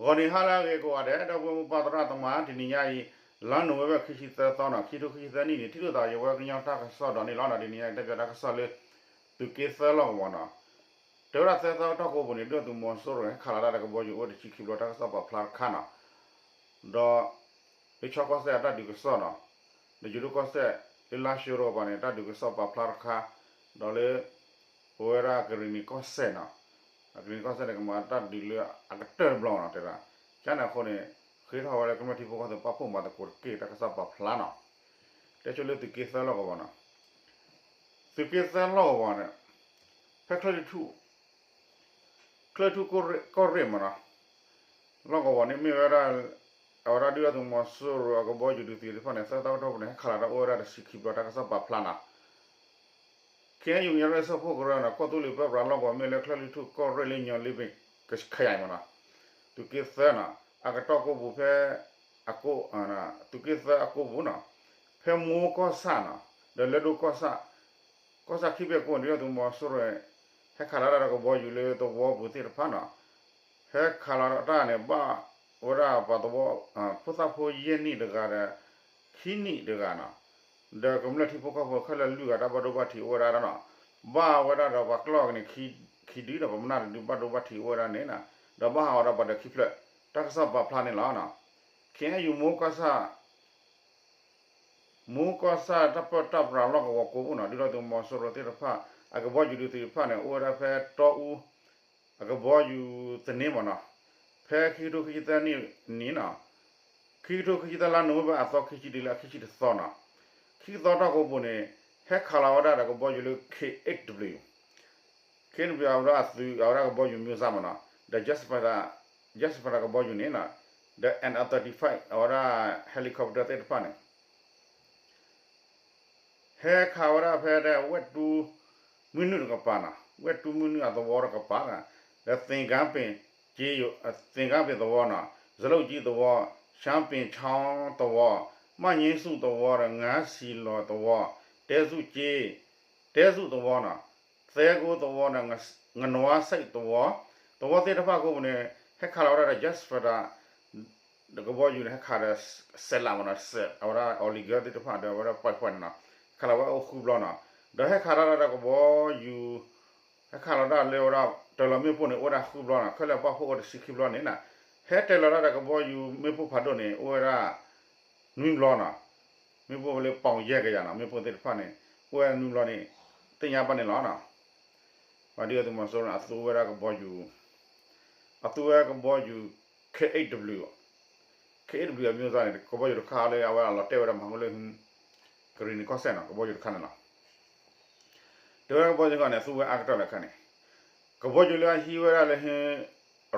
ဂီၤနံၤဟါလၢအဂ့ၤကိးဂၤဒဲး ဒီပုၢ်ဝဲၢ်မိၢ်ပၢ်သရၣ်သမါ တနံၤညါအံၤ လါနိၣ်ဝ့ဘၢၣ် ခံဆံသၢသီနီၤ ခံထိခံဆံသၢနံၣ်န့ၣ် ထံၣ်လိာ်သးယဝဲကညီတၢ်ကစီၣ်ဒီးန့ၣ်လီၤ. တနံၤညါအံၤ တဲပၠးတၢ်ကစီၣ်လၢ သုးက့သၢလီၢ်ကဝီၤနီၤ တဲဝဲဒၣ်သၢသီတီၢ်ကိးပူၤန့ၣ် ဒုၣ်ဒါသုးမီၤစိရိၤ ဟဲခးလီၤတၢ်ဒီးကဘီယူၤအိၣ်တဆံခံဘျီ တၢ်ကစီၣ်ပာ်ဖျါတခါနီၤ ဒီး လၢခၠီကီၢ်စဲၣ်အတၢ်ဒုးကစီၣ်နီၤ ဒီးယိၤဒိၣ်ကီၢ်စဲၣ် လၢလါၡိတကပၤန့ၣ် တၢ်ဒုးကစီၣ်ပာ်ဖျါတခါ ဒီးလၢ ပဝဲဒၣ်ကရံၣ်နံၤကီၢ်စဲၣ်နီၤ ကရံၣ်နံၤကီၢ်စဲၣ်န့ၣ် ကမၤတၢ်ဒုးလၢအကတၢၢ်တဘျီနီၤ တဲဒၣ် ကန့ၣ်အဃိန့ၣ် ဃ့ထီၣ်ဝဲလၢကမျၢၢ်ထံဖိကီၢ်ဖိပာ်ဖှိၣ်မၤသကိးတက့ၢ် တၢ်ကစီၣ်ပာ်ဖျါနီၤ တဲဆိလၢသုးက့သၢလီၢ်ကဝီၤနီၤ သုးက့သၢလီၢ်ကဝီၤန့ၣ် ဖဲချၢၣ်ထူၣ် ချၢၣ်ထူၣ်ကီၢ်ရ့ၣ်မ့ၢ်နီၤ လီၢ်ကဝီၤန့ၣ်မ့ၢ်ဝဲဒၣ် အဝဲဒၣ်ဒုၣ်ဒါသုးမီၤစိရိၤအကဘီယူၤဒုးသံးသ့ၣ်တဖၣ်န့ၣ် သၢသီကတီၢ်ပူၤန့ၣ် ဟဲခးလီၤတၢ်အိၣ်ဝဲဒၣ်တဆံခံဘျီ တၢ်ကစီၣ်ပာ်ဖျါနီၤ ခ့ၣ်အဲၣ်ယူၣ် ကညီတၢ်စၢဖှိၣ်ကရၢနီၤ ကီၢ်သူလ့ၤပၢပြးလီၢ်ကဝီၤမ့ၢ်လၢချၢၣ်ထူၣ်ကီၢ်ရ့ၣ်လၢညီလ့ပ့ၣ် ကခယဲမ့ၢ်နီၤ သုးက့သၢနီၤ အကတီၢ်ကိးပူၤဖဲ အကိး သုးက့သၢအကိးပူၤနီၤ ဖဲမိကီၢ်ဆၣ်နီၤ ဒီးလၢဒိကီၢ်ဆၣ် ကီၢ်ဆၣ်ခံဘ့ၣ်ကိးန့ၣ် ဒုၣ်ဒါသုးမီၤစိရိၤ ဟဲခးလီၤတၢ်ဒီးကဘီယူၤလၢသဝီပူၤသ့ၣ်တဖၣ်နီၤ ဟဲခးလီၤတၢ်န့ၣ် ဘၣ်ဝဲဒၣ်ပှၤသဝီ ဖိသၣ်ဖိယဲၢ်နံၣ်တဂၤဒီး ခံနံၣ်တဂၤနီၤ ဒီးကမျၢၢ်ထံဖိကီၢ်ဖိခဲလၢာ်လွံၢ်ဂၤ တၢ်ဘၣ်ဒိဘၣ်ထံးအိၣ်ဝဲဒၣ်နီၤ ဘၣ်ဝဲဒၣ်ဒီးပှၤကျီၢ်ကန့ၣ် ခံဒုဒီးပှၤမနုၤတဒုဘၣ်ဒိဘၣ်ထံးအိၣ်ဝဲဒၣ်န့ၣ်နီၤ ဒီးဘၣ်ဟးဂီၤဒီးပှၤဒီးခံဖျၢၣ် တၢ်ကစီၣ်ပာ်ဖျါန့ၣ်လီၤ. ခ့ၣ်အဲၣ်ယူၣ် မိကီၢ်ဆၣ် မိကီၢ်ဆၣ်တၢ်ပၢတၢ်ပြးလီၢ်ကဝီၤကိးပူၤနီၤ ဒုၣ်ဒါသုးမီၤစိရိၤသ့ၣ်တဖၣ် အကဘီယူၤဒုးသံးတဖၣ်န့ၣ် အိၣ်ဝဲဒၣ်ဖဲတီအူ အကဘီယူၤသန့မ့ၢ်နီၤ ဖဲခံကထိခံဆံသၢနံၣ်န့ၣ်နီၤ ခံကထိခံဆံသၢလါနိၣ်ဝ့ဘၢၣ် အသီခံဆံတံလၢအခံဆံတသီနီၤ ခံကသီတီၢ်ကိးပူၤန့ၣ် ဟဲခးလီၤဝဲဒၣ်ဒီးကဘီယူၤလၢ ခ့ၣ်အဲၣ်ဒဘျုး ခ့ၣ်အဲၣ်ဒဘျုး အဝဲဒၣ်အသုး အဝဲဒၣ်ကဘီယူၤမံစၢ်မ့ၢ်နီၤ ဒီး jet fighter jet fighter ကဘီယူၤန့ၣ်နီၤ ဒီး F thirty five အဝဲဒၣ် helicopter သ့ၣ်တဖၣ်န့ၣ် ဟဲခးဝဲဒၣ်ဖဲဒၣ် ဝဲၢ်တူမုၢ်နုာ်တကပၤနီၤ ဝဲၢ်တူမုၢ်နုာ်အသဝီတကပၤ ဒီး သင်္ကန်းပင် သင်္ကန်းပင် သဝီနီၤ ဇလုပ်ကြီး သဝီ ရှမ်းပင်ချောင်း သဝီ မၣ်ည့စူၣ်သဝီဒီး ငါးစံလွယ် သဝီ တဲစုက့ တဲစုသဝီနီၤ သဲကိသဝီဒီး ငနွါဆိပ် သဝီ သဝီသ့ၣ်တဖၣ်ကိးပူၤန့ၣ် ဟဲခးလီၤဝဲဒၣ်ဒီး jet fighter ဒီးကဘီယူၤန့ၣ် ဟဲခးဒီး စဲးလးမ့ၢ်နီၤ စဲး အဝဲဒၣ် illegal သ့ၣ်တဖၣ်ဒီး အဝဲဒၣ် ပှဲၤပှဲၤန့ၣ်နီၤ ဟဲခးလီၤဝဲအိၣ်ဃုဘျီနီၤ ဒီးဟဲခးလီၤတၢ်ဒီးကဘီယူၤ ဟဲခးလီၤတၢ်လၢဝဲဒၣ် တၢၤလီၤမ့ၣ်ပိၢ်န့ၣ် အိၣ်ဝဲဒၣ်ဃုဘျီနီၤ ခဲလၢာ်ပာ်ဖှိၣ်အိၣ်တဆံခံဘျီန့ၣ်နီၤ ဟဲတၢၤလီၤတၢ်ဒီးကဘီယူၤမ့ၣ်ပိၢ်ဖးဒိၣ်န့ၣ် အိၣ်ဝဲဒၣ် နွံဘျီနီၤ မ့ၣ်ပိၢ်လၢပီၣ်ယဲၢ်ကယၤနီၤ မ့ၣ်ပိၢ်သ့ၣ်တဖၣ်န့ၣ် အိၣ်ဝဲနွံဘျီန့ၣ် သ့ၣ်ညါဘၣ်န့ၣ်လီၤနီၤ ပှၤဒုၣ်ဒါသုးမီၤစိရိၤန့ၣ် အသူဝဲဒၣ်ကဘီယူၤ အသူဝဲကဘီယူၤ ခ့ၣ်အဲၣ်ဒဘျုး ခ့ၣ်အဲၣ်ဒဘျုး အမျိုးအစားန့ၣ် ကဘီယူၤတခါလၢအဝဲအလီၤတဲာ်ဝဲဒၣ်မၤဟိလၢ ကရံၣ်နံၤကီၢ်စဲၣ်နီၤ ကဘီယူၤတခါန့ၣ်လီၤ တဲဝဲဒၣ်ကဘီယူၤတခါန့ၣ် သူဝဲအါကတၢၢ်လၢအခါန့ၣ် ကဘီယူၤလၢအဟံးဝဲဒၣ်လၢ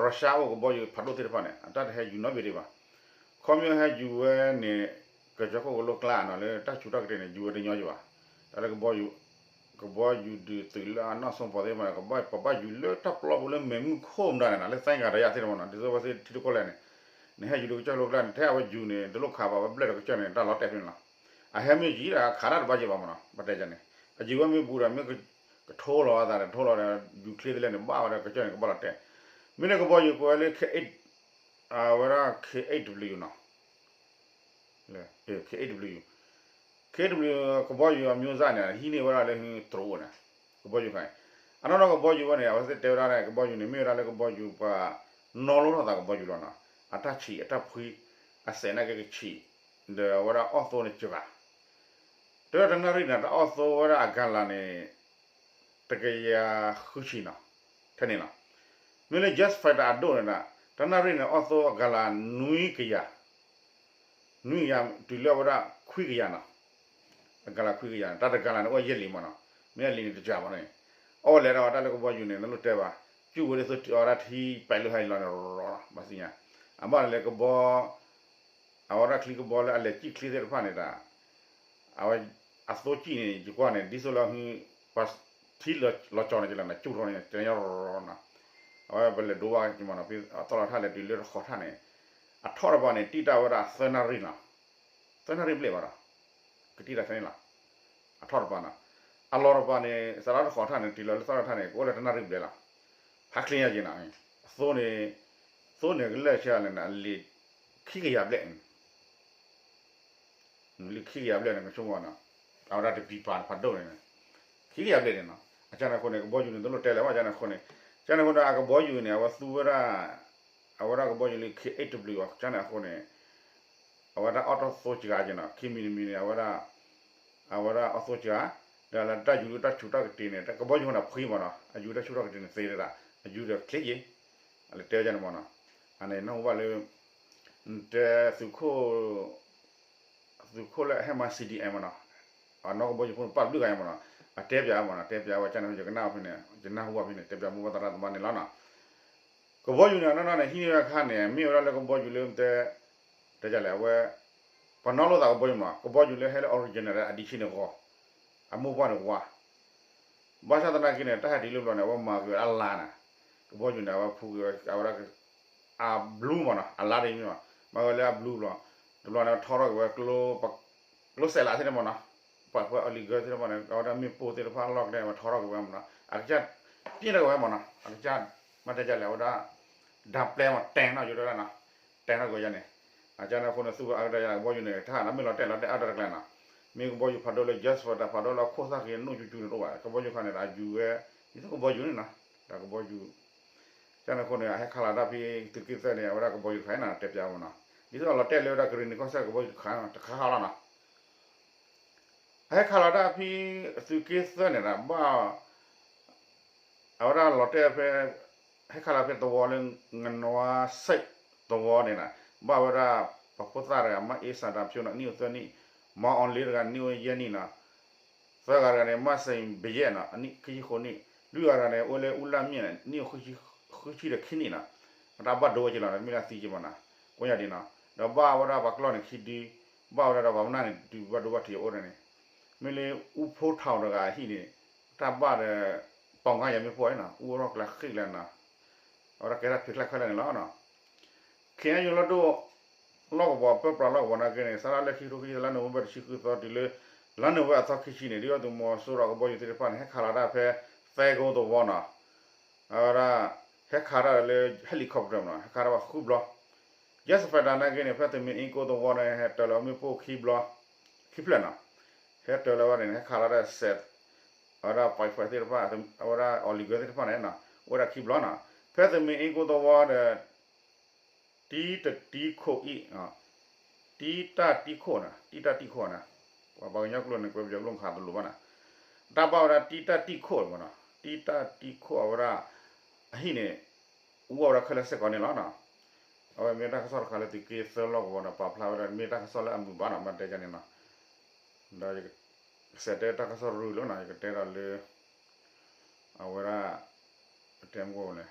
Russia အိၣ်ကဘီယူၤဖးဒိၣ်သ့ၣ်တဖၣ်န့ၣ် အတၢ်တဟဲယူၤနီတဘ့ၣ်ဒံးဘၣ်. ခီဖျိဟဲယူၤဝဲန့ၣ် ကစၢၢ်ခိၣ်ကလိကျါနီၤ လၢတၢ်ဆူးတၢ်ကတ့ၢ်န့ၣ် ယူၤဝဲတညီယံၤဘၣ်. တၢ်လၢ ကဘီယူၤဒုးသုးလၢအနီၢ်ဆိပီၤသ့ၣ်တဖၣ်န့ၣ် ပဘၣ်ယူၤလၢတၢ်ပျီပူၤလၢမဲာ်မုၢ်ခိၣ်မတၤန့ၣ်နီၤ လၢသဲဂၤတယၢ်သ့ၣ်တဖၣ်နီၤ ဒ်သိးဝဲသ့ၣ်ထံတကီၢ်လဲၣ်န့ၣ် နဟဲယူၤလၢကစၢၢ်ခိၣ်ကလိကျါန့ၣ် ထဲအဝဲယူၤန့ၣ် တလိၣ်ခးဘၣ် ဝဲဘျဲၣ်ဒီးကစၢၢ်န့ၣ် တၢ်လီၤတဲာ်ဖဲန့ၣ်လီၤ. အဟဲမ့ၢ်ယံၤဒီးခးတၢ်တဘၣ်ယံၤဘၣ်မ့ၢ်နီၤ ပတဲန့ၣ် အယူၤဝဲမ့ၢ်ဘူးဒီး မ့ၢ်ကထိလီၤအသးဒီး ထိလီၤဒီး ယူၤချ့သ့လဲၣ်န့ၣ် ဘၣ်ဝဲဒီးကစၢၢ်န့ၣ် ကဘၣ်လီၤတဲာ်. မ့ၢ်န့ၣ်ကဘီယူၤကွဲးလၢ ခ့ၣ် အဝဲဒၣ် ခ့ၣ်အဲၣ်ဒဘျူးနီၤ ခ့ၣ်အဲၣ်ဒဘျူး ခ့ၣ်အဲၣ်ဒဘျူး ကဘီယူၤအမျိုးအစားန့ၣ် ဟံးန့ၢ်ဝဲဒၣ်လၢ တရူးန့ၣ် ကဘီယူၤခါအံၤ အနီၢ်နီၢ်ကဘီယူၤဝဲန့ၣ် အဝဲသ့ၣ်တဲဝဲဒၣ်န့ၣ် ကဘီယူၤန့ၣ် မ့ၢ်ဝဲဒၣ်လၢကဘီယူၤပှၤ နီၣ်လိထီၣ်သးကဘီယူၤလီၤနီၤ အတၢ်ဆံးအတၢ်ဖှံ အစဲးနာ်က့ကဆံး ဒီးအဝဲဒၣ်အီၣ်သိန့ၣ်စှၤ တဲဝဲတနၣ်ရံၣ်န့ၣ် တၢ်အီၣ်သိဝဲဒၣ်အကၤလၤန့ၣ် တကယၤဃုဆံနီၤ ထဲန့ၣ်လီၤ. မ့ၢ်လၢ jet fighter အဒိၣ်န့ၣ်ဒီး တနၣ်ရံၣ်န့ၣ် အီၣ်သိအကၤလၤနွံကယၤ နွံကယၤတုၤလၢအဝဲဒၣ်ခွံကယၤနီၤ အကၤလၤခွံကယၤန့ၣ် တၢ်တကၤလၤန့ၣ် အိၣ်ယဲၢ်လံမ့ၢ်နီၤ မ့ၢ်အလံၤန့ၣ်တစှၤဘၣ်န့ၣ် အီၣ်ဝဲလဲၤဒီးတၢ်လၢကဘီယူၤန့ၣ် နလိၣ်တဲဘၣ် ကၠူၣ်ဝဲဒၣ်သိးအီဝဲဒၣ်ထံပာ်လၢဟါအံၤလီၤန့ၣ် ရီၤရီၤလီၤ ဘၣ်သ့ၣ်ညါ အဘၣ်န့ၣ်လၢကဘီ အဝဲဒၣ်ချံကဘီလၢအလဲၤစံၣ်ချ့သ့ၣ်တဖၣ်န့ၣ်ဒီး အဝဲ အသိစံၣ်န့ၣ် ယကွၢ်န့ၣ် ဒ်သိးလၢ ပှၤထံလီၤကၠီၤန့ၣ်ကလီၤန့ၣ် ကၠူၣ်ထီၣ်န့ၣ် တညီရီၤနီၤ အဝဲပလဲၤဒိဘၣ်ကမနီၤ သီလီၤထၣ်လဲၤတုၤလၢတဃီၤထၣ်န့ၣ် အထီၣ်တပၤန့ၣ် တံၢ်တၢ်ဝဲဒၣ်သၢနၣ်ရံၣ်နီၤ သၢနၣ်ရံၣ်ဘျဲၣ်ဘၣ်ဒီး ကတံၢ်တၢ်သၢနၣ်ရံၣ်လီၤ အထီၣ်တပၤနီၤ အလီၤတပၤန့ၣ် စးထီၣ်တဃီၤထၣ်န့ၣ် တုၤလီၤလၢသီလီၤထၣ်န့ၣ် ကအိၣ်လၢတနၣ်ရံၣ်ဘျဲၣ်လီၤ ဖးချ့ညါက့ၤနီၤ အသိန့ၣ် သိန့ၣ်ကလၢာ်ဆဲးလဲၣ်န့ၣ် အလံာ်ခံကယၤဘျဲၣ်န့ၣ် လံာ်ခံကယၤဘျဲၣ်န့ၣ် ကဆိကမိၣ်နီၤ, အဝဲဒၣ်တပံၤပၤတဖးဒိၣ်န့ၣ် ခံကယၤဘျဲၣ်န့ၣ်နီၤ. အကၢန့ၣ်အဃိန့ၣ် ကဘီယူၤန့ၣ် တလိၣ်တဲလၢၤဘၣ် ကၢန့ၣ်အဃိန့ၣ်, ကၢန့ၣ်အဃိန့ၣ် အကဘီယူၤန့ၣ် အဝဲသူဝဲဒၣ် အဝဲဒၣ်ကဘီယူၤလၢ ခ့အ့ၣ်တဘျုး အကၢန့ၣ်အဃိန့ၣ် အဝဲဒၣ်အီၣ်တၢ်သိစှၤက့ၤနီၤ, ခံမံၤတမံၤန့ၣ် အဝဲဒၣ် အဝဲဒၣ်အီၣ်သိစှၤ, ဒီးလၢတၢ်ယူၤတၢ်ဆူးတၢ်ကတ့ၤန့ၣ် ကဘီယူၤန့ၣ်ဖှံမ့ၢ်နီၤ, အယူၤတၢ်ဆူးတၢ်ကတ့ၤန့ၣ်သ့ဒၣ်, အယူၤဒီးချ့က့ၤ, အလဲၤတဲဝဲန့ၣ်မ့ၢ်နီၤ, အန့ၣ်နၢ်ဟူဘၣ်လၢ နတဲသုးခိၣ် သုးခိၣ်လၢအဟဲမၤ CDM မ့ၢ်နီၤ, အနီၢ်ကဘီယူၤဖိန့ၣ် ပာ်ဘျုးဂၤယါမ့ၢ်နီၤ, အတဲပၠးမ့ၢ်နီၤ, တဲပၠးဝဲကၢန့ၣ် ယကနၣ်ဖဲန့ၣ် ယနၢ်ဟူဘၣ်ဖဲန့ၣ် တဲပၠးမိၢ်ပၢ်သရၣ်သမါန့ၣ်လီၤနီၤ. ကဘီယူၤန့ၣ် အနီၢ်နီၢ်န့ၣ် ဟံးန့ၢ်ဝဲအခါန့ၣ် မ့ၢ်ဝဲဒၣ်လၢကဘီယူၤလၢတဲ တဲဒ်လဲၣ် အဝဲ ပနီၣ်လိာ်သးကဘီယူၤမ့ၢ်နီၤ, ကဘီယူၤလၢဟဲလၢ original အဒံဆ့န့ၣ်ဂီၤ, အမိၢ်ပှၢ်န့ၣ်ဝါ, ဘၣ်ဆၣ်သနာ်က့န့ၣ် တၢ်ဟဲတုၤလၢဘျီန့ၣ် အဝဲမၤက့ၤဝဲဒၣ်အလါန့ၣ်, ကဘီယူၤန့ၣ် အဝဲဖှူက့ၤဝဲ အဝဲဒၣ် အblueမ့ၢ်နီၤ, အလါတမ့ၢ်မ့ၢ်, မၤဝဲလၢအblueဘျီ, တဘျီန့ၣ် ထီထီၣ်က့ၤဝဲ ကျိစဲးလးသ့ၣ်တဖၣ်မ့ၢ်နီၤ, ပှၤပှၤ illegal သ့ၣ်တဖၣ်န့ၣ် အဝဲဒၣ်မ့ၣ်ပိၢ်သ့ၣ်တဖၣ်လီၢ်ကဒဲ ဝဲထီထီၣ်က့ၤဝဲမ့ၢ်နီၤ, အကစၢ် တ့ၢ်ထီၣ်က့ၤဝဲမ့ၢ်နီၤ, အကစၢ် မ့ၢ်တဲဒ်လဲၣ် အဝဲဒၣ် ဒၣ်ပျဲမ့ၢ် တဲနီၣ်ယိၤဒၣ်နီၤ, တဲထီၣ်က့ၤဝဲန့ၣ်, အကၢန့ၣ်အဃိန့ၣ် သူၣ်အါကတၢၢ်ယါ ကဘီယူၤန့ၣ် တၢ်ဟးလီၤမ့ၢ်လီၤတဲာ်လီၤတဲာ်အါတၢ်တကျဲနီၤ, မ့ၢ်ကဘီယူၤဖးဒိၣ်လၢ jet fighter ဖးဒိၣ်လၢအခိၣ်သၣ်က့ၤ နိၣ်ကၠူကၠူန့ၣ်တအိၣ်ဘၣ်, ကဘီယူၤခါန့ၣ် အယူၤဝဲ ဒ်သိးကဘီယူၤန့ၣ်နီၤ, ဒီးကဘီယူၤ ကၢန့ၣ်အဃိန့ၣ် အဟဲခးလီၤတၢ်ဖဲ သုးက့သၢန့ၣ် အဝဲဒၣ်ကဘီယူၤတခါနီၤ တဲပၠးမ့ၢ်နီၤ, ဒ်သိးအလီၤတဲာ်လၢဝဲဒၣ်ကရ့ၣ်နံၤကီၢ်စဲၣ်ကဘီယူၤတခါ တခါဟးလီၤနီၤ, အဟဲခးလီၤတၢ်ဖဲ သုးက့သၢန့ၣ်ဒီး ဘၣ် အဝဲဒၣ်လီၤတဲာ်ဖဲ ဟဲခးလီၤဖဲသဝီလၢ ငနွါစဲးသဝီန့ၣ်နီၤ, ဘၣ်ဝဲဒၣ် ပှၤဖိသၣ်တဂၤ မၣ်အ့စၤဒၤဖၠိနီၤ နံၣ်အိၣ်သၢနံၣ်, မၤအီၤလ့တဂၤ နံၣ်အိၣ်ယဲၢ်နံၣ်နီၤ, သၢဂၤတဂၤန့ၣ် မၣ်စ့ၣ်ဘယဲၣ်နီၤ အနံၣ်ခံဆံဃိးနံၣ်, လွံၢ်ဂၤတဂၤန့ၣ် အိၣ်လၢအူလၣ်မ့ၣ်န့ၣ် နံၣ်အိၣ်ဃုဆံဒီးခံနံၣ်နီၤ, အတၢ်ဘၣ်ဒိဝဲက့ၤလီၤ မ့ၢ်ဒၣ်သံက့ၤမ့ၢ်နီၤ, ကိးညါဒ်နီၤ, ဒီးဘၣ်ဝဲဒၣ်ပှၤကျီၢ်န့ၣ်ခံဒု, ဘၣ်ဝဲဒၣ်ဒီးပှၤမနၢ်န့ၣ် ဒုးဘၣ်ဒိဘၣ်ထံးအိၣ်ဒီးန့ၣ်, မ့ၢ်လၢအူဖိထီၣ်တဂၤအဟံၣ်န့ၣ် တၢ်ဘၣ်ဒီး ပီၤငါယၤမ့ၢ်ဖိနီၤ အူထီၣ်ကျဲဃ့ၣ်ကျဲနီၤ, အဝဲဒၣ်ကဲထီၣ်ဖံးကျၢ်ခဲလၢာ်န့ၣ်လီၤ. ခ့ၣ်အဲၣ်ယူၣ်လီၢ်ဒိၣ် လီၢ်ကဝီၤ ပၢပြးလီၢ်ကဝီၤနာ်က့န့ၣ် စးထီၣ်လၢခံကထိခံဆံသၢ လါနိၣ်ဝ့ဘၢၣ်တဆံဃုသီ တုၤလၢ လါနိၣ်ဝ့ဘၢၣ်အသီခံဆံန့ၣ် ဒုၣ်ဒါသုးမီၤစိရိၤကဘီယူၤသ့ၣ်တဖၣ်န့ၣ် ဟဲခးလီၤတၢ်ဖဲ သဲကိသဝီနီၤ, အဝဲဒၣ် ဟဲခးတၢ်လၢ helicopter မနီၤ ဟဲခးတၢ်ဝဲဃုဘျီ, jet fighter နာ်က့န့ၣ် ဖဲသုးမ့ၣ်အ့ကိသဝီန့ၣ် ဟဲတၢၤလီၤမ့ၣ်ပိၢ်ခံဘျီ, ခံဖျၢၣ်နီၤ, ဟဲတၢၤလီၤဝဲန့ၣ် ဟဲခးလီၤတၢ်စဲး အဝဲဒၣ် fighter သ့ၣ်တဖၣ် အဝဲဒၣ် illegal သ့ၣ်တဖၣ်န့ၣ် အိၣ်ဝဲဒၣ်ခံဘျီနီၤ, ဖဲသုးမ့ၣ်အ့ကိသဝီဒီး တံတတံခိၣ်အံၤ, တံတၢ်တံခိၣ်နီၤ တံတၢ်တံခိၣ်နီၤ, ပှၤကညီကျိာ်န့ၣ် ကွဲးပယီၤကျိာ်မခးတလိၤဘၣ်နီၤ, တၢ်ဘၣ်ဝဲဒၣ်တံတၢ်တံခိၣ်မနီၤ တံတၢ်တံခိၣ်အဝဲဒၣ် အဟံၣ်န့ၣ် အူအီၣ်ဝဲဒၣ်ခဲလၢာ်စ့ၢ်ကီးန့ၣ်လီၤနီၤ, အဝဲမ့ၢ်တၢ်ကစီၣ်တခါလၢသုးက့သၢလီၢ်ကဝီၤဒီးပာ်ဖျါဝဲဒၣ် မ့ၢ်တၢ်ကစီၣ်လၢအမုာ်ဘၣ်နီၤ မ့ၢ်တဲကန့ၣ်နီၤ, ဒီးယကစဲးတဲတၢ်ကစီၣ်ရူၢ်လၢနီၤ ယကတဲဒီးလၢ အဝဲဒၣ် တဲမ့ၢ်လဲၣ်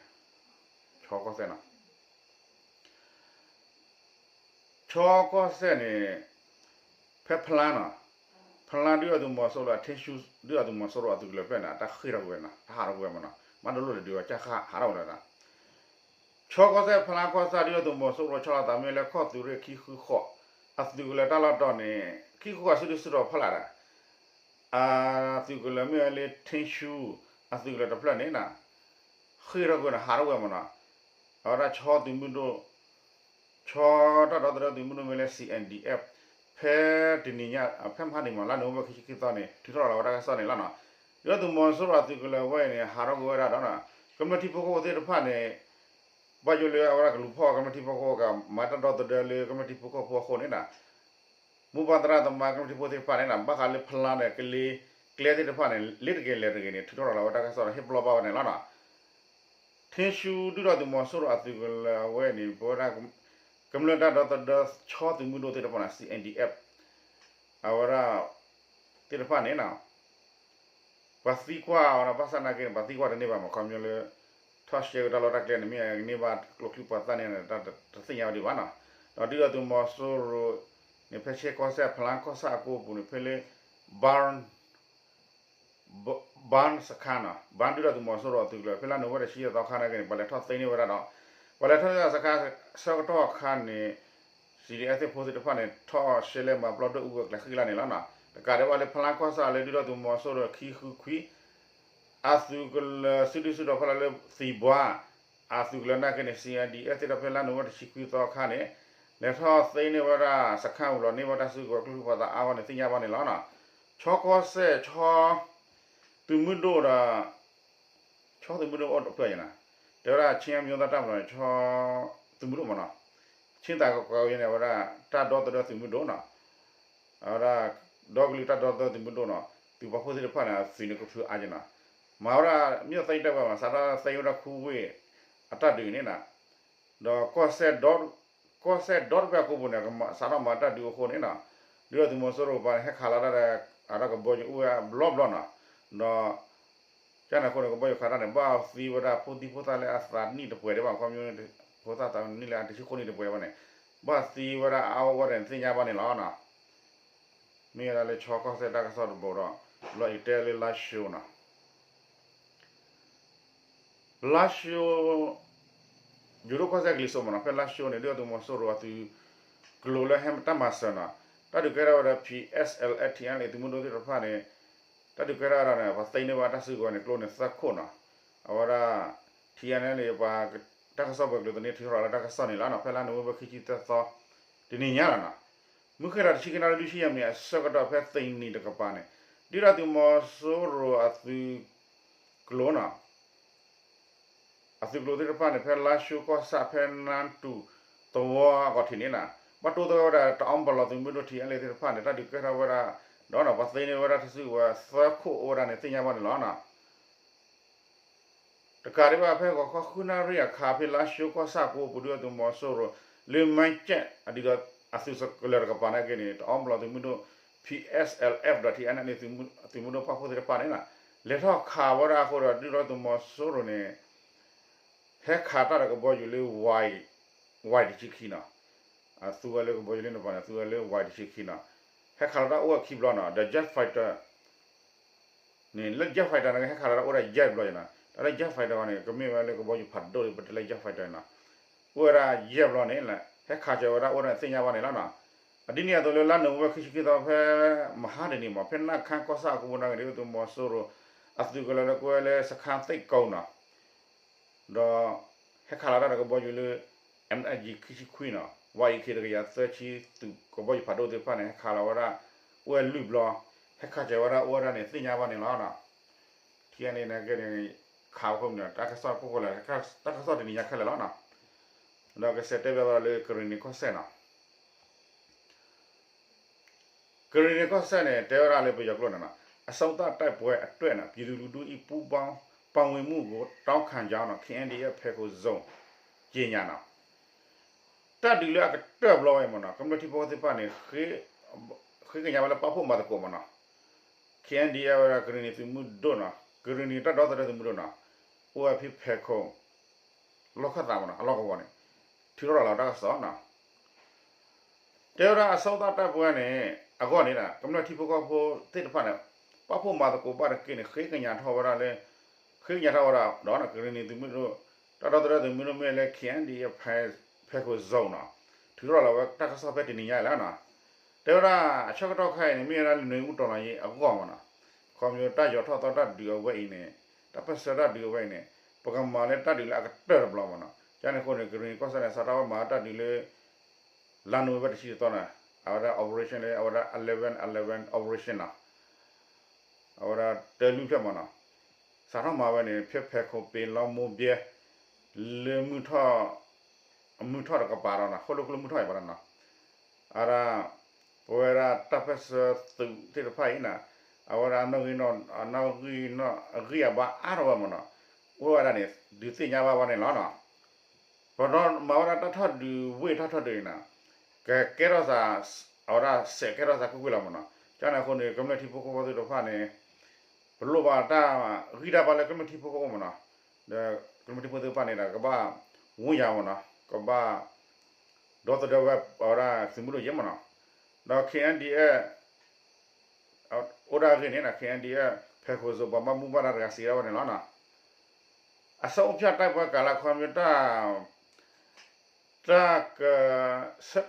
ဆီကီၢ်စဲၣ်နီၤ ဆီကီၢ်စဲၣ်န့ၣ် ဖဲဖလါနီၤ, ဖလါဒုၣ်ဒါသုးမီၤစိရိၤ ထ့ဆူ ဒုၣ်ဒါသုးမီၤစိရိၤအသုးကလၢၤဖျၢၣ်န့ၣ် တၢ်ဃ့ၢ်ထီၣ်ကွံာ်ဝဲနီၤ တၢ်ဟးထီၣ်ကွံာ်ဝဲမနီၤ မ့ၢ်တလိၣ်လၢဒုးဝဲကၢ်ဃၢ်ဟးထီၣ်ဝဲလီၤနီၤ, ဆီကီၢ်စဲၣ်ဖလါကီၢ်ဆၣ် ဒုၣ်ဒါသုးမီၤစိရိၤဆီလီၤသးမ့ၢ်လၢခီၣ်သုးရ့ၣ်ခံဃုဃိး အသုးကလၢၤတၢ်လီၢ်တီၤန့ၣ် ခံဃုဃိးစုဒုၣ်စုတီၤဖီလာ်ဒီး အသုးကလၢၤမ့ၢ်ဝဲလၢထ့ဆူ အသုးကလၢၤတဖျၢၣ်န့ၣ်နီၤ ဃ့ၢ်ထီၣ်ကွံာ်န့ၣ် ဟးထီၣ်ဝဲမနီၤ, အဝဲဒၣ်ဆီသုးမုၢ်ဒိၣ် ဆီတၢ်ဒီသဒၢသုးမုၢ်ဒိၣ်မ့ၢ်လၢ C N D F ဖဲတနံၤညါ ဖဲမဟါန့ၣ်မး လါနိၣ်ဝ့ဘၢၣ်ခံဆံခံသီန့ၣ် ထုးထီၣ်လီၤဝဲတၢ်ကစီၣ်န့ၣ်လီၤနီၤ, ဒုၣ်ဒါသုးမီၤစိရိၤအသုးကလၢၤဝဲအံၤန့ၣ် ဟးထီၣ်ကွံာ်ဝဲဒၣ်ဒီး ကမျၢၢ်ထံဖိကီၢ်ဖိသ့ၣ်တဖၣ်န့ၣ် ဘၣ်ယိၣ်လၢအဝဲဒၣ်ကလူၤဖီၣ်ကမျၢၢ်ထံဖိကီၢ်ဖိကမၤတၢ်ဒီသဒၢလၢကမျၢၢ်ထံဖိကီၢ်ဖိအဃိန့ၣ်နီၤ မိၢ်ပၢ်သရၣ်သမါကမျၢၢ်ထံဖိသ့ၣ်တဖၣ်န့ၣ်နီၤ ဘၣ်ဃးလၢဖလါန့ၣ် ကလ့ကျဲသ့ၣ်တဖၣ်န့ၣ် လ့တက့ၤလဲၤတဂ့ၤန့ၣ် ထုးထီၣ်လီၤဝဲတၢ်ကစီၣ်ဒီးဟ့ၣ်ပလီၢ်ဘၣ်ဝဲန့ၣ်လီၤနီၤ, ထ့ဆူဒုၣ်ဒါသုးမီၤစိရိၤအသုးကလၢၤဝဲန့ၣ် ပဝဲဒၣ် ကမျၢၢ်တၢ်ဒီသဒၢဆီသုးမုၢ်ဒိၣ်သ့ၣ်တဖၣ်န့ၣ် C N D F အဝဲဒၣ် သ့ၣ်တဖၣ်န့ၣ်နီၤ ပှၤသံကွၢ်အီၤဒီး ဘၣ်ဆၣ်နာ်က့န့ၣ် ပှၤသံကွၢ်တန့ၢ်ဘၣ်မး ခီပညီလၢ ထီၣ်ရှဲက့ၤတၢ်လီၢ်တၢ်ကျဲန့ၣ် မ့ၢ်အကန့ၢ်ဘၣ်ကျိချံမျိာ်သၣ်န့ၣ် တသ့ၣ်ညါဝဲဒံးဘၣ်နီၤ, ဒီးဒုၣ်ဒါသုးမီၤစိရိၤန့ၣ် ဖဲဆဲကီၢ်စဲၣ် ဖလါကီၢ်ဆၣ်အကိပူၤန့ၣ် ဖဲလၢ Barn Barn စခန်းနီၤ Barn ဒုၣ်ဒါသုးမီၤစိရိၤအသုးကလၢၤ ဖဲလါနိၣ်ဝ့ဘၢၣ်တဆံယဲၢ်သီခါနာ်က့န့ၣ် ပှၤလဲၤထီၣ်သ့န့ၢ်ဝဲဒၣ်ဒီး ပှၤလဲၤထီၣ်သ့စခန်းဆၢကတီၢ်အခါန့ၣ် C D F သ့ၣ်ဖိသ့ၣ်တဖၣ်န့ၣ် ထီၣ်ရှဲလဲၣ်မၤပျီဒွဲၣ်အူဝဲကျဲဃံလၢ်န့ၣ်လီၤနီၤ, တကးဒံးဘၣ်လၢဖလါကီၢ်ဆၣ်လၢဒုၣ်ဒါသုးမီၤစိရိၤခံဃုခွံ အသုးကလၢၤစုဒုၣ်စုတီၤဖီလာ်လၢသံၣ်ဘှါ အ အသုးကလၢၤနာ်က့န့ၣ် စံၣ်အဲၣ်ဒံၣ်အဲၣ်သ့ၣ်တဖၣ်ဖဲလါနိၣ်ဝ့ဘၢၣ်တဆံခွံသီအခါန့ၣ် လဲၤထီၣ်သ့န့ၢ်ဝဲဒၣ်စခါဝံၤလီၤန့ၢ်ဝဲတၢ်စုကဝဲၤကျိချံမျိာ်သၣ်အါဂီၢ်န့ၣ် သ့ၣ်ညါဘၣ်န့ၣ်လီၤ. ဆီကီၢ်စဲၣ် ဆီ သုးမုၢ်ဒိၣ်ဒီး ဆီသုးမုၢ်ဒိၣ်အိၣ်တဖျၢၣ်ယဲနီၤ, တဲဝဲဒၣ် ချင်းအမျိုးသားတပ်မတော်န့ၣ် ဆီသုးမုၢ်ဒိၣ်မ့ၢ်နီၤ, ချင်းသာကွယ်န့ၣ် အဝဲဒၣ်တၢ်ဒီသဒၢသုးမုၢ်ဒိၣ်နီၤ, အဝဲဒၣ် ဒီကလုာ်တၢ်ဒီသဒၢသုးမုၢ်ဒိၣ်နီၤ, သုးပာ်ဖှိၣ်သ့ၣ်တဖၣ်န့ၣ် အသုးန့ၣ်ကဖုအါယဲနီၤ, မၤဝဲဒၣ် မ့ၢ်သ့တဲဝဲမး စးထီၣ်သ့ဝဲဒၣ်ခူဝ့ၢ်အတၢ်ဒုးန့ၣ်နီၤ, ဒီး ကီၢ်စဲၣ်ဒီတဖျၢၣ်ကိးပူၤန့ၣ် စးထီၣ်မၤတၢ်ဒုးအဃိန့ၣ်နီၤ, ဒုၣ်ဒါသုးမီၤစိရိၤပၤန့ၣ် ဟဲခးလီၤတၢ်ဒီး အတၢ်ကဘီယူၤအိၣ်ဝဲဘျီဘျီနီၤ, ဒီး ကန့ၣ်အဃိန့ၣ် ကဘီယူၤခးတၢ်န့ၣ် ဘၣ်သံဝဲဒၣ်ဖိဒံဖိသၣ်လၢအသးနံၣ်တပှဲၤဒံးဘၣ် ခီဖျိ ဖိသၣ်သးနံၣ်လၢအတဆံဃိးနံၣ်တပှဲၤဘၣ်န့ၣ် ဘၣ်သံဝဲဒၣ်အါအါဂီၢ်ဂီၢ်န့ၣ် သ့ၣ်ညါဘၣ်န့ၣ်လီၤနီၤ, မ့ၢ်ဝဲဒၣ်လၢဆီကီၢ်စဲၣ်တၢ်ကစီၣ်တဘိဒီး လီၤအံၤတဲလၢလါၡိနီၤ လါၡိ ယိၤဒိၣ်ကီၢ်စဲၣ်ကလံၤစိးမ့ၢ်နီၤ, ဖဲလါၡိန့ၣ် ဒုၣ်ဒါသုးမီၤစိရိၤအသုးကျိၤလၢဟဲတၢ်မၤစၢၤနီၤ, တၢ်ဒုးကဲထီၣ်ဝဲဒီး ဖံၣ်အဲၣ်စဲၣ်အ့ၣ် ထံၣ်အဲၣ်လ့ၣ် သုးမုၢ်ဒိၣ်သ့ၣ်တဖၣ်န့ၣ်, တၢ်ဒုးကဲထီၣ်ဝဲဒီးန့ၣ် ပှၤသ့န့ၢ်ဝဲတၢ်စုကဝဲၤန့ၣ် ကျိန့ၣ်သၢခိၣ်နီၤ, အဝဲဒၣ် ထံၣ်အဲၣ်လ့ၣ် ပှၤတၢ်ကစီၣ်ပှၤကျိၤသန့ထံရၣ်လၢတၢ်ကစီၣ်န့ၣ်လီၤနီၤ, ဖဲလါနိၣ်ဝ့ဘၢၣ်ခံဆံသၢသီ တနံၤညါလီၤနီၤ, မုၢ်ဃ့ၢ်လီၤတဆံခံနၣ်ရံၣ်လွံၢ်ဆံယဲၢ်မံးနံးအဆၢကတီၢ်ဖဲသ့ၣ်နံၤတကပၤန့ၣ်, ဒုၣ်ဒါသုးမီၤစိရိၤအသုးကျိၤနီၤ အသုးကျိၤသ့ၣ်တဖၣ်န့ၣ် ဖဲလါၡိကီၢ်ဆၣ်ဖဲနါတူၣ်သဝီအဂီၢ်ထံးန့ၣ်နီၤ, ဘၣ်တိၢ်သဂၢၢ်ဝဲဒၣ်တအီဘလီၢ်သုးမုၢ်ဒိၣ် ထံၣ်အဲၣ်လ့ၣ်သ့ၣ်တဖၣ်န့ၣ် တၢ်ဒုးကဲထီၣ်ဝဲဒၣ်, ဒီးပှၤသ့န့ၢ်ဝဲဒၣ်တၢ်စုကဝဲၤသၢခိၣ်အိၣ်ဝဲဒၣ်န့ၣ် သ့ၣ်ညါဘၣ်န့ၣ်လီၤနီၤ. တကးဒံးဘၣ် ဖဲဂီၤခီဃုနၣ်ရံၣ်အခါ ဖဲလါၡိကီၢ်ဆၣ်ကိးပူၤ ဒုၣ်ဒါသုးမီၤစိရိၤ လၢ Meijen အသုးကလၢၤတကပၤန့ၣ်က့န့ၣ် တအီဘလီၢ်သုးမုၢ်ဒိၣ် P S L F ဒီး T N L A သုးမုၢ်ဒိၣ်ပာ်ဖှိၣ်သ့ၣ်တဖၣ်န့ၣ်နီၤ, လဲၤထီၣ်ခးဝဲဒၣ်အဃိဒီး ဒုၣ်ဒါသုးမီၤစိရိၤန့ၣ် ဟဲခးတၢ်ဒီးကဘီယူၤလၢ Y တဆံခံနီၤ, အသူဝဲလၢကဘီယူၤလၢနပၤန့ၣ် သူဝဲလၢ Y တဆံခံနီၤ, ဟဲခးလီၤတၢ်အိၣ်ဝဲခံဘျီနီၤ, ဒီး jet fighter န့ၣ် လၢ jet fighter န့ၣ် ဟဲခးလီၤတၢ်အိၣ်ဝဲဒၣ်ယဲၢ်ဘျီနီၤ, တၢ်လၢ jet fighter န့ၣ် ကမ့ၢ်ဝဲလၢကဘီယူၤဖးဒိၣ်လၢပတဲလၢ jet fighter နီၤ, အိၣ်ဝဲဒၣ်ယဲၢ်ဘျီန့ၣ် ဟဲခးစၢၤဝဲဒၣ်အိၣ်ဝဲဒၣ်န့ၣ်သ့ၣ်ညါဘၣ်န့ၣ်လီၤနီၤ. အဒ်န့ၣ်အသိးလၢလါနိၣ်ဝ့ဘၢၣ်ခံဆံခံသီဖဲ မဟါတနံၤမး ဖဲနၢ်ခါကီၢ်ဆၣ်အကဘီနာ်က့ ဒုၣ်ဒါသုးမီၤစိရိၤ အသုးကလၢၤလၢကွဲလၢစခါသ့ၣ်ကိနီၤ ဒီးဟဲခးလီၤတၢ်ဒီးကဘီယူၤလၢ M S G ခံဆံခွံနီၤ, Y E K တကယၤသၢဆံ သုးကဘီယူၤဖးဒိၣ်သ့ၣ်တဖၣ်န့ၣ် ဟဲခးလီၤဝဲဒၣ် အိၣ်ဝဲလွံၢ်ဘျီ, ဟဲခးစၢၤဝဲဒၣ်အိၣ်ဝဲဒၣ်န့ၣ်သ့ၣ်ညါဘၣ်န့ၣ်လီၤနီၤ. ထံၣ်န့ၣ်ကဲန့ၣ် ခးဝဲခိၣ်မနုၤ တၢ်ကစီၣ်ကိၢ်ခိၣ်လၢ တၢ်ကစီၣ်တနံၤညါခဲလၢာ်လီၤနီၤ. ဒီးကစံးတဲဘၣ်ဝဲဒၣ်လၢကရ့ၣ်နံၤကီၢ်စဲၣ်နီၤ ကရ့ၣ်နံၤကီၢ်စဲၣ်န့ၣ် တဲဝဲဒၣ်လၢပယီၤကျိာ်န့ၣ်နီၤ, အဆုတ်သတိုက်ပွဲအတွက်နီၤ ပြည်သူလူထု၏ ပူးပေါင်းပါဝင်မှုကို တောင်းခံကြောင်းနီၤ K N D F ဖယ်ခုံ zone ကြေညာနီၤ. တၢ်ဒုးလၢအကတၢၢ်ဘျီဝဲမ့ၢ်နီၤ ကမျၢၢ်ထံဖိကီၢ်ဖိသ့ၣ်တဖၣ်န့ၣ် ဃ့ကညးဝဲလၢပာ်ဖှိၣ်မၤသကိးမ့ၢ်နီၤ K N D F ဝဲဒၣ်ကရ့ၣ်နံၤသုးမုၢ်ဒိၣ်နီၤ ကရ့ၣ်နံၤတၢ်ဒီသဒၢသုးမုၢ်ဒိၣ်နီၤ အိၣ်ဝဲဖဲဖဲးခိၣ် လီၢ်ခၢၣ်သးမ့ၢ်နီၤ အလီၢ်ကဝီၤန့ၣ် ထုးထီၣ်ရၤလီၤတၢ်ကစီၣ်နီၤ တဲဝဲဒၣ်အဆုတ်သတိုက်ပွဲန့ၣ် အဂီၢ်န့ၣ် ကမျၢၢ်ထံဖိကီၢ်ဖိသ့ၣ်တဖၣ်န့ၣ် ပာ်ဖှိၣ်မၤသကိးဘၣ်တက့ၢ်န့ၣ် ဃ့ကညးထီၣ်ဝဲဒၣ်လၢ ဃ့ကညးထီၣ်ဝဲဒၣ်ဒီး ကရ့ၣ်နံၤသုးမုၢ်ဒိၣ် တၢ်ဒီသဒၢသုးမုၢ်ဒိၣ်မ့ၢ်လၢ K N D F ဖဲးခိၣ် zone နီၤ ထုးထီၣ်ရၤလီၤဝဲတၢ်ကစီၣ်ဖဲတနံၤညါလီၤနီၤ တဲဝဲဒၣ်အဆၢကတီၢ်ခါအံၤန့ၣ် မ့ၢ်ဝဲဒၣ်နွေဦးတော်လှန်ရေးအဂီၢ်မ့ၢ်နီၤ ခီဖျိတၢ်ယီၤထီၣ်သီတၢ်ဒုးအဝဲအံၤန့ၣ် တၢ်ပၢၢ်ဆၢတၢ်ဒုးအဝဲအံၤန့ၣ် ပကမၤလၢတၢ်ဒုးလၢအကတၢၢ်တဘျီမ့ၢ်နီၤ ကန့ၣ်အဃိန့ၣ် ကရ့ၣ်နံၤကီၢ်စဲၣ်န့ၣ် စးထီၣ်ဝဲမၤတၢ်ဒုးလၢ လါနိၣ်ဝ့ဘၢၣ်တဆံတသီန့ၣ် အဝဲဒၣ် operation လၢအဝဲဒၣ် eleven eleven operation နီၤ အဝဲဒၣ်တၢ်လုၢ်ဖျၢၣ်မ့ၢ်နီၤ စးထီၣ်မၤဝဲန့ၣ် ဖဲဖဲးခိၣ် ပ့ၤလီမူဘဲ လၢမုၢ်ထီၣ် မုၢ်ထီၣ်တကပၤဒီးနီၤ ဃိၣ်လိာ်ကျိမုၢ်ထီၣ်အံၤဘၣ်ဒီးနီၤ အဝဲဒၣ် ပဝဲဒၣ်တၢ်ပၢၢ်ဆၢသုးသ့ၣ်တဖၣ်အံၤနီၤ အဝဲဒၣ် အနီၣ်ဂံၢ်နီၣ် အနီၣ်ဂံၢ်နီၣ် အဂံၢ်အဘါအါထီၣ်ဝဲမ့ၢ်နီၤ အိၣ်ဝဲဒၣ်န့ၣ် ဒုးသ့ၣ်ညါဘၣ်ဝဲန့ၣ်လီၤနီၤ ပဒီးမၤဝဲဒၣ်တၢ်ထီၣ်ဒုးဝ့ၢ်တၢ်ထီၣ်ဒုးအံၤနီၤ ကကဲထီၣ်သး အဝဲဒၣ်စဲးကဲထီၣ်သးကွ့ၢ်ကွ့ၢ်လီၤမ့ၢ်နီၤ ကန့ၣ်အဃိန့ၣ် ကမျၢၢ်ထံဖိကီၢ်ဖိသ့ၣ်တဖၣ်န့ၣ် ပလိၣ်ဘၣ်တၢ်ဂံၢ်တၢ်ဘါလၢကမျၢၢ်ထံဖိကီၢ်ဖိမ့ၢ်နီၤ ဒီးကမျၢၢ်ထံဖိသ့ၣ်တဖၣ်န့ၣ်ဒီး ကဘၣ်ဝူယၤမ့ၢ်နီၤ ကဘၣ် ဒီသဒၢဝဲအဝဲဒၣ်သုးမုၢ်ဒိၣ်ယဲၢ်မ့ၢ်နီၤ ဒီး K N D F အိၣ်ဒၣ်အဂ့ၢ်န့ၣ် K N D F ဖဲးခိၣ် zone ပှၤဘၣ်မူဘၣ်ဒါတဂၤစံးဒၣ်ဝဲန့ၣ်လီၤနီၤ အဆၢအိၣ်ဖျဲၣ်တၢ်ပှဲၤကလးခီမ့ၢ်တၢ် တၢ်က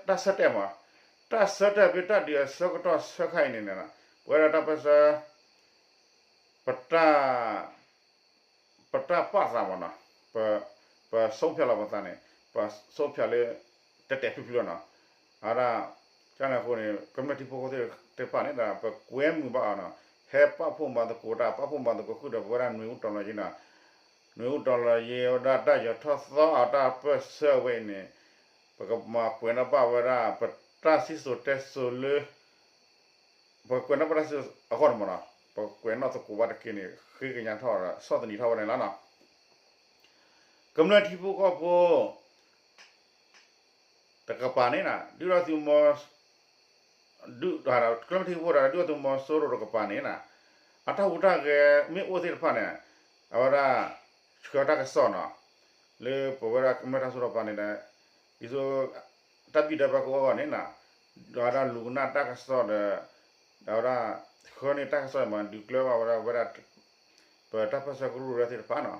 တၢ်ဆၢတဲာ်မး တၢ်ဆၢတဲာ်ဖဲတၢ်ဒုးအဆၢကတီၢ်ဆၢခါအံၤန့ၣ် ပဝဲဒၣ်တၢ်ပၢၢ်ဆၢ ပတၢ် ပတၢ်ပာ်သးမးနီၤ ပ ပ ပဆုံးဖြတ်လီၤပသးန့ၣ် ပဆုံးဖြတ်လၢ တဲာ်တဲာ်ဖျုးဖျုးလီၤနီၤ. အဝဲဒၣ် ကန့ၣ်အဃိန့ၣ် ကမျၢၢ်ထံဖိကီၢ်ဖိသ့ၣ်တဖၣ်န့ၣ်ဒီး ပကွဲမုာ်ဘၣ်အီၤနီၤ, ဟဲပာ်ဖှိၣ်မၤသကိးတၢ် ပာ်ဖှိၣ်မၤသကိးဃုာ်ဒီး ပဝဲဒၣ်နွေဦးတော်လှန်ရေးနီၤ, နွေဦးတော်လှန်ရေးဝဲဒၣ်တၢ်ယီၤထီၣ်သီအတၢ်ပၢၢ်ဆၢဝဲအံၤန့ၣ် ပကမၤကွဲးနီၣ်ပၢၢ်ဝဲဒၣ် ပတၢ်စံၣ်စိၤတဲစိၤလၢ ပကကွဲးနီၣ်ပၢၢ်တၢ်စံၣ်စိၤအဂီၢ်န့ၣ်မ့ၢ်နီၤ, ပကကွဲးနီၣ်သကိးဘၣ်တက့ၢ်န့ၣ် ဃ့ကညးထီၣ်ဒီး ဆီၣ်သနံးထီၣ်ဝဲန့ၣ်လီၤနီၤ. ကမျၢၢ်ထံဖိကီၢ်ဖိ တကပၤန့ၣ်နီၤ ဒုၣ်ဒါသုးမီၤ ဒုၣ်ဒါ ကမျၢၢ်ထံဖိဒီး ဒုၣ်ဒါသုးမီၤစိရိၤတကပၤန့ၣ်နီၤ အတၢ်ဟူးတၢ်ဂဲၤမ့ၢ်အိၣ်သ့ၣ်တဖၣ်န့ၣ် အဝဲဒၣ် ဆှၢတၢ်ကစီၣ်နီၤ လၢပဝဲဒၣ်ကမျၢၢ်တၢ်စိတကပၤန့ၣ်ဒီး ဒ်သိး တၢ်ဘံၣ်တၢ်ဘၢကအိၣ်အဂီၢ်န့ၣ်နီၤ ဒီးအဝဲဒၣ်လူၤကနၣ်တၢ်ကစီၣ်ဒီး ဒီးအဝဲဒၣ် ဆှၢန့ၢ်တၢ်ကစီၣ်မၤဒုးကျၢၤဘၣ်ဝဲဒၣ် ဝဲဒၣ် ပတၢ်ပၢၢ်ဆၢကရူၢ်ကရၢသ့ၣ်တဖၣ်နီၤ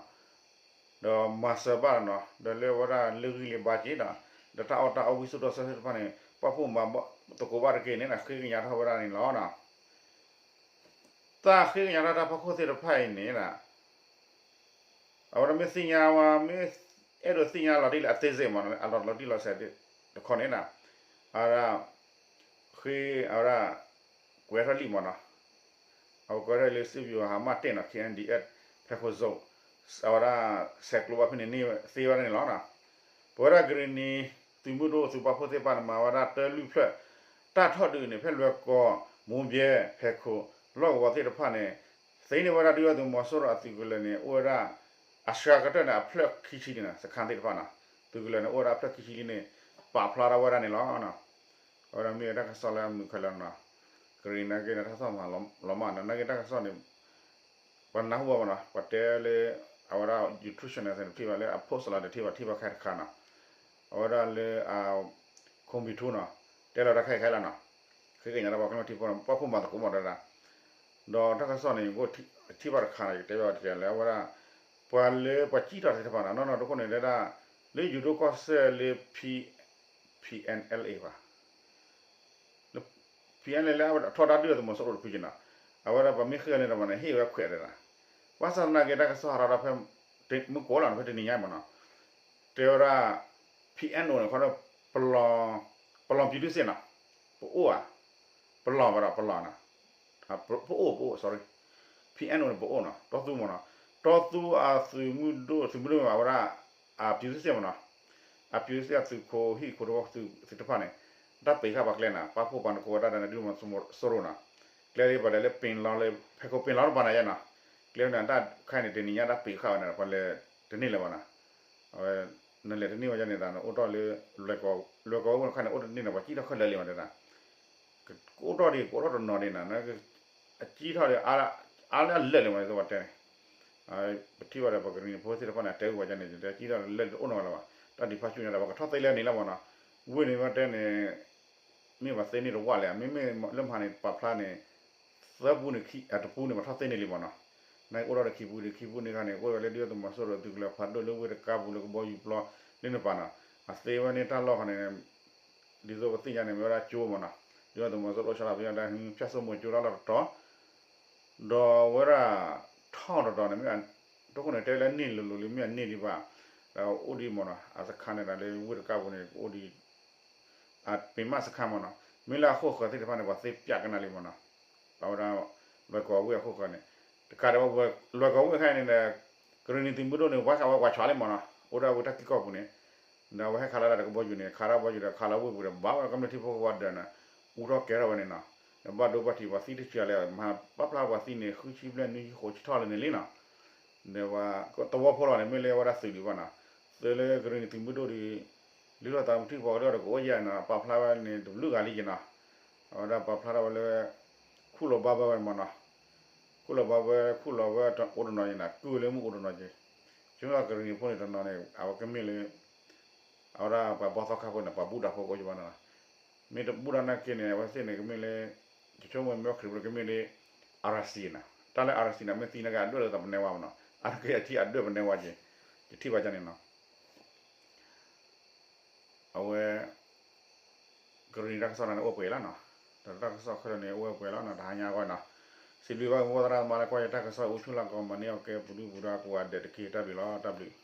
ဒီးမၤစၢၤဘၣ်နီၤ ဒီးလၢဝဲဒၣ်လၢဂံၢ်လၢဘါက့ၤဒီး ဒီးတၢ်အီၣ်တၢ်အီဝံစိာ်ဒီးစၢသ့ၣ်တဖၣ်န့ၣ် ပာ်ဖှိၣ်မၤသကိးဘၣ်တက့ၢ်န့ၣ် ဃ့ကညးထီၣ်ဝဲဒၣ်န့ၣ်လီၤနီၤ. တၢ်ဃ့ကညးထီၣ်တၢ်ဖီခိၣ်သ့ၣ်တဖၣ်အံၤန့ၣ် အဝဲဒၣ်မ့ၢ်သ့ၣ်ညါဝဲ မ့ၢ်အဲၣ်ဒိးသ့ၣ်ညါလီၤတံၢ်လၢအသေးစိတ်မ့ၢ်နီၤ အလီၤတံၢ်လီၤဆဲးတခီန့ၣ်နီၤ အဝဲဒၣ် ဃ့ အဝဲဒၣ် ကွဲးထီၣ်လံမ့ၢ်နီၤ အဝဲကွဲးထီၣ်လၢ စစ်ဗျူဟာမှတ်တစ်နီၤ KNDF ဖဲခိၣ်စိး အဝဲဒၣ် ဆဲးကျိးဘၣ်ဖဲန့ၣ် န့ၢ်သ့ဝဲဒၣ်န့ၣ်လီၤ. ပဝဲဒၣ်ကရံၣ်နံၤ သုးမုၢ်ဒိၣ်သုးပာ်ဖှိၣ်သ့ၣ်တဖၣ်န့ၣ် မၤဝဲဒၣ်တၢ်လုၢ်ဖျၢၣ် တၢ်ထီၣ်ဒုးန့ၣ် ဖဲလွဲၢ်ကီၢ် မိၢ်ဘဲ ဖဲခိၣ် လီၢ်ကဝီၤသ့ၣ်တဖၣ်န့ၣ် သ့န့ၢ်ဝဲဒၣ်ဒုၣ်ဒါသုးမီၤစိရိၤအသုးကလၢၤန့ၣ် အိၣ်ဝဲဒၣ် အစှၤကတၢၢ်န့ၣ် အဖျၢၣ်ခံဆံန့ၣ်နီၤ စခန်းသ့ၣ်တဖၣ်နီၤ သုးကလၢၤန့ၣ် အိၣ်ဝဲဒၣ်အဖျၢၣ်ခံဆံလံန့ၣ် ပာ်ဖျါထီၣ်ဝဲဒၣ်န့ၣ်လီၤ. အဝဲဒၣ်မ့ၢ်ဝဲတၢ်ကစီၣ်လၢအမုာ်ခဲလၢာ်နီၤ ကရံၣ်နံၤနာ်က့န့ၣ် တၢ်ကစီၣ်မၤလီၤမၢ်နီၤ နာ်က့တၢ်ကစီၣ်န့ၣ် ပနၢ်ဟူဘၣ်မ့ၢ်နီၤ ပှၤတဲလၢ အဝဲဒၣ် YouTube channel န့ၣ် တထံၣ်ဘၣ်လၢအ post လီၤတထံၣ်ဘၣ် ထံၣ်ဘၣ်ခဲတခါနီၤ အဝဲဒၣ်လၢ အ ခိၣ်ဘံထူနီၤ တဲလီၤတၢ်ခဲအံၤခဲလၢာ်နီၤ ဃ့ကညးတၢ်ပှၤကမျၢၢ်ထံဖိ ပာ်ဖှိၣ်မၤသကိးမ့ၢ်ဒၣ် ဒီးတၢ်ကစီၣ်န့ၣ် ယကထံၣ်ဘၣ်တခါနီၤ ယတဲဘၣ်တကဲလၢအဝဲဒၣ် ပှၤလၢပှၤစံၣ်ထီၣ်သ့ၣ်တဖၣ်နီၤ နီၢ်နီၢ်တခိၣ်န့ၣ်တဲဒၣ် လၢယိၤဒိၣ်ကီၢ်စဲၣ်လၢ P PNLA ဘၣ် လၢ PNLA လၢအဝဲဒၣ်ထီဒါဒုၣ်ဒါသုးမီၤစိရိၤတဖုက့နီၤ အဝဲဒၣ်ပှၤမ့ၢ်ဃ့လၢန့ၣ်တဘၣ်န့ၣ် ဟ့ၣ်ဝဲခွဲးတဲဒၣ် ဘၣ်ဆၣ်သနာ်က့တၢ်ကစီၣ်ဟးထီၣ်ဒီးဖဲ မုၢ်ကိးလီၤန့ၣ် ဖဲတနံၤညါမ့ၢ်နီၤ တဲဝဲဒၣ် PNO န့ၣ် ခီဒီး ပလီၢ် ပလီၢ်ပျံၤဒုစ့ၣ်နီၤ ပအိၣ်ဧါ ပလီၢ်ဘၣ်ဒီးပလီၢ်နီၤ ပအိၣ် ပအိၣ် sorry PNO န့ၣ် ပအိၣ်နီၤ တီသူမ့ၢ်နီၤ တီသူအသုးမုၢ်ဒိၣ် သုးမုၢ်ဒိၣ်မ့ၢ်အဝဲဒၣ် အပျံၤဒုစ့ၣ်မ့ၢ်နီၤ အပျံၤဒုစ့ၣ်အသုးခိၣ်ဟံၣ်ခိၣ်တဝီသုးသ့ၣ်တဖၣ်န့ၣ် တၢ်ပံးဃာ်ပှၤကျဲနီၤ ပာ်ဖှိၣ်ပှၤသကိးဝဲဒၣ်ဒီးဒုၣ်ဒါသုးမီၤစိရိၤနီၤ ကျဲဒ်ပှၤလဲၤလၢပ့ၤလီလၢ ဖဲခိၣ်ပ့ၤလီတပၤန့ၣ်ယဲနီၤ ကျဲန့ၣ်တၢ်ခါန့ၣ် တနံၤညါတၢ်ပံးဃာ်ဝဲန့ၣ် ပှၤလဲၤတန့ၢ်လၢၤဘၣ်နီၤ အဝဲ နလဲၤတန့ၢ်ဝဲဒၣ်န့ၣ်ဒီး နအိၣ်ထီၣ်လၢ လွဲၢ်ကီၢ်ဝ့ၢ်တခါန့ၣ် အိၣ်တန့ၢ်န့ၣ် ပှၤစံၣ်ထီၣ်ခဲလၢာ်လံမးတဲဒၣ် ကအိၣ်ထီၣ်ဒံး ကအိၣ်ထီၣ်တနီၤဒံးနီၤ အစံၣ်ထီၣ်ဒီး အါလၢအလၢာ်လံမး ဒ်သိးပှၤတဲန့ၣ် ပထံၣ်ဘၣ်ဒီး ပှၤကရံၣ်နံၤဖိသ့ၣ်တဖၣ်န့ၣ် တဲဝဲဒၣ်န့ၣ် အစံၣ်ထီၣ်လၢာ်တအိၣ်နီတဂၤလၢၤဘၣ် တၢ်ဒံးဖးဆူညါဒီး ပှၤကထီၣ်သ့လၢန့ၣ်လီၤမးနီၤ ဝ့ၢ်န့ၣ်မ့ၢ်တဲန့ၣ် မ့ၢ်ပှၤသ့န့ၢ်တဝၢ်လဲၣ် မ့မ့ၢ်လၢမဟါန့ၣ် ပာ်ဖျါန့ၣ် သၢပူန့ၣ် တပူန့ၣ် ပှၤထီၣ်သ့န့ၢ်လံမးနီၤ နအိၣ်ထီၣ်ဒီးခံပူဒီး ခံပူန့ၣ်ခါန့ၣ် အိၣ်ဝဲလၢဒုၣ်ဒါသုးမီၤစိရိၤသုးကလၢၤဖးဒိၣ်လၢဝ့ၢ်တကါပူၤ လၢကဘီယူၤပျီ လၢန့ၣ်ပၤနီၤ အသ့ဝဲန့ၣ်တၢ်လီၢ်ခီန့ၣ် ဒ်သိးပသ့ၣ်ညါန့ၣ် မ့ၢ်ဝဲဒၣ်ကၠိမးနီၤ ဒုၣ်ဒါသုးမီၤစိရိၤအိၣ်ဆီလီၤ ပယီၤဒၣ် ဖၠၣ်စိမိၤကၠိတၢ်လီၢ်တတီၤ ဒီးဝဲဒၣ် ထီၣ်တတီၤန့ၣ် မ့ၢ် တခိၣ်န့ၣ် တဲလၢန့ၢ်လိၤလိၤလံ မ့ၢ်အန့ၢ်ဒံးဘၣ် ဒီးအိၣ်ဒံးမးနီၤ အစခါန့ၣ်ဒီးလၢဝ့ၢ်တကါပူၤန့ၣ် အိၣ်ဒံး အပ့ၤမးစခါမးနီၤ မ့ၢ်လၢအခိၣ်ဃၢၤသ့ၣ်တဖၣ်န့ၣ် ပှၤသ့ပျးကနၣ်လံမးနီၤ အဝဲဒၣ် လွဲၢ်ကီၢ်ဝ့ၢ်အခိၣ်ဃၢၤန့ၣ် တကးဒံးဘၣ် လွဲၢ်ကီၢ်ဝ့ၢ်အခါန့ၣ်ဒီး ကရံၣ်နံၤသုးမုၢ်ဒိၣ်န့ၣ် ဝဲဃးဝဲပှၤဆှးလံမးနီၤ အိၣ်ဒၣ်ဝဲတၢ်ကံၢ်ကီၢ်ပူၤန့ၣ် ဒီးအဝဲဟဲခးလီၤတၢ်ဒီးကဘီယူၤန့ၣ် ခးထီၣ်ကဘီယူၤဒီးခးလီၤဝ့ၢ်ပူၤဒီး ဘၣ်ဝဲကမျၢၢ်ထံဖိကီၢ်ဖိဒီးန့ၣ် အူထီၣ်ကဲထီၣ်ဝဲန့ၣ်နီၤ ဒီးဘၣ်ဒိဘၣ်ထံးပှၤသံတဆံးလၢ မဟါပာ်ဖျါပှၤသံန့ၣ် ဃုဆံဘျဲၣ်နွံဆံဃိးဆံထီၣ်လၢန့ၣ်လံနီၤ ဒီးပှၤသဝီဖိလီၤန့ၣ် မ့ၢ်လၢဝဲဒၣ်သုးဒံးဘၣ်နီၤ သုးလၢကရံၣ်နံၤသုးမုၢ်ဒိၣ်ဒီး လုၢ်ထီၣ်သးမုၢ်ထံၣ်ဖီကဒီးဒီးကအိၣ်ယဲၢ်နီၤ ပာ်ဖျါဝဲန့ၣ်တဘျုးဂၤလံက့နီၤ အဝဲဒၣ်ပာ်ဖျါထီၣ်ဝဲလၢ ခူၣ်လီၤဘါဝဲမးနီၤ ခူၣ်လီၤဘါဝဲ ခူၣ်လီၤဝဲအိၣ်တနီၤယဲၢ်နီၤ ကုၢ်လၢမုၢ်အိၣ်တနီၤယဲၢ် ဆိကမိၣ်ကရံၣ်နံၤဖိန့ၣ်တနီၤန့ၣ် အဝဲကမ့ၢ်လၢ အဝဲဒၣ်ပှၤဘီသီခါဖိန့ၣ် ပှၤဘူၣ်တၢ်ဖိကအိၣ်ယဘၣ်နီၤ မ့ၢ်တဘူၣ်တၢ်နာ်က့န့ၣ် အဝဲသ့ၣ်န့ၣ်ကမ့ၢ်လၢ ယဆိကမိၣ်မ့ၢ်ခရံာ်ဖိကမ့ၢ်လၢ အရစံနီၤ တၢ်လၢအရစံန့ၣ် မ့ၢ်သံနာ်က့အဒွဲၣ်လၢသးပနဲဝါမးနီၤ အါတက့ၢ်အထံအဒွဲၣ်ပနဲဝါက့ၤ ယထံၣ်ဘၣ်ကန့ၣ်နီၤ အဝဲ ကရံၣ်နံၤတၢ်ကစီၣ်န့ၣ်အိၣ်ပှဲၤလီၤနီၤ ဒီးတၢ်ကစီၣ်ခဲလၢာ်န့ၣ် အိၣ်ဝဲပှဲၤလီၤနီၤ တဟါညါအဂီၢ်နီၤ စံးဘျုးဘၣ်က့ၤမိၢ်သရၣ်သမါလၢကွၢ်ယတၢ်ကစီၣ်အိၣ်ဆူၣ်လၢကီၢ်မၤန့ၢ်အီၤကဲပူၤဒုပူၤဒါကိးဂၤဒဲးတက့ၢ် တၢ်ဘျုးလီၤ တၢ်ဘျုး